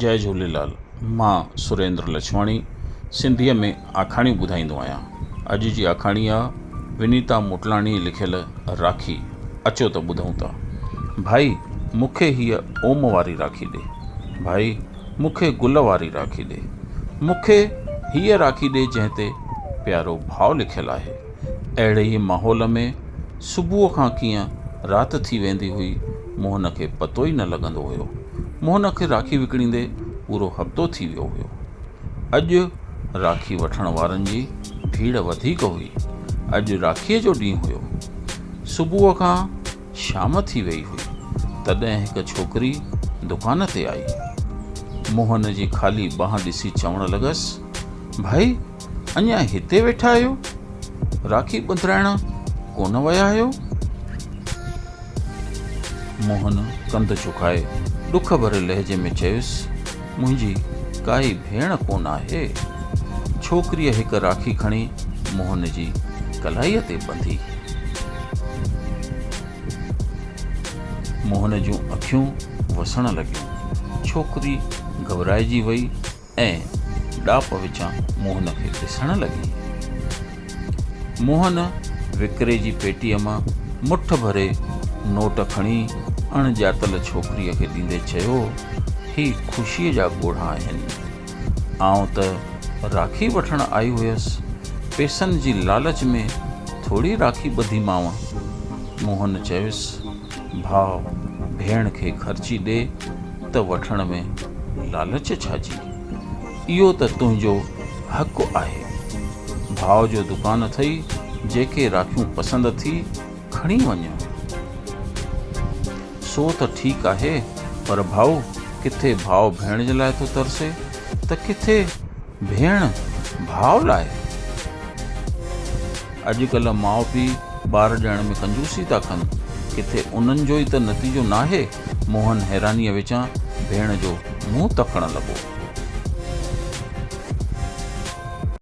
جئي جهوليلال مان سريندر لڇواڻي سنڌيء ۾ آکاڻيون ٻڌائيندو آهيان اڄ جي آکاڻي آ ونيتا موٽلاڻي لکيل راکي اچو ته ٻڌون ٿا ڀائي مون کي هيء اوم واري راکي ڏي ڀائي مون کي گل واري راکي ڏي مون کي هيء راکي ڏي جنهن تي پيارو ڀاء لکيل آهي اهڙي ئي ماحول ۾ صبح کان ڪيئن رات ٿي ويندي هئي موهن کي پتو ئي نه لڳندو هيو. موهن کي راکي وڪڻيندي پورو هفتو ٿي ويو هيو. اڄ راکي وٺڻ وارن جي ڀيڙ وڌيڪ هئي. اڄ راکيء جو ڏينهن هيو. صبح کان شام ٿي ويئي هئي، تڏهن هڪ ڇوڪري دڪان تي آئي. موهن جي خالي ٻانهن ڏسي چوڻ لڳس، ڀائي اڃا هتي ويٺا آهيو؟ راکي ٻڌرائڻ ڪونه ويا آهيو؟ موهن ڪنڌ جهڪائي ڏک ڀري لهجي ۾ چيس، منهنجي ڪائي ڀيڻ ڪونه آهي. ڇوڪريء هڪ راکي کڻي موهن جي ڪلائيء تي ٻڌي. موهن جون اکيون وسڻ لڳيون. ڇوڪري گهٻرائجي وئي ۽ ڏاپ وچان موهن کي ڏسڻ لڳي. موهن وڪري جي پيٽيء مان مٺ ڀري نوٽ کڻي اڻ ڄاتل ڇوڪريء کي ڏيندي چيو، هي خوشيء جا ڳوڙها آهن. آئون ته راکي وٺڻ آئي هيس، پئسن جي لالچ ۾ ٿوري راکي ٻڌيمانء. موهن چيس، ڀاء ڀيڻ کي خرچي ڏي ته وٺڻ ۾ لالچ ڇا جي؟ اهو ته تنهنجو حق آهي. ڀاء جو دڪان اٿئي، جيڪي راکيون پسند اٿي کڻي وڃ. سو ته ٺيڪ آهي، پر ڀائو ڪٿي ڀاء ڀيڻ جي لاء ٿو ترسي ته ڪٿي ڀيڻ ڀاء لاء. اڄڪلهه ماء پيء ٻار ڏيڻ ۾ ڪنجوسي ٿا ڪن، ڪٿي انهن جو ئي ته نتيجو ناهي؟ موهن حيرانيء وچان ڀيڻ جو منهن تڪڻ لڳو.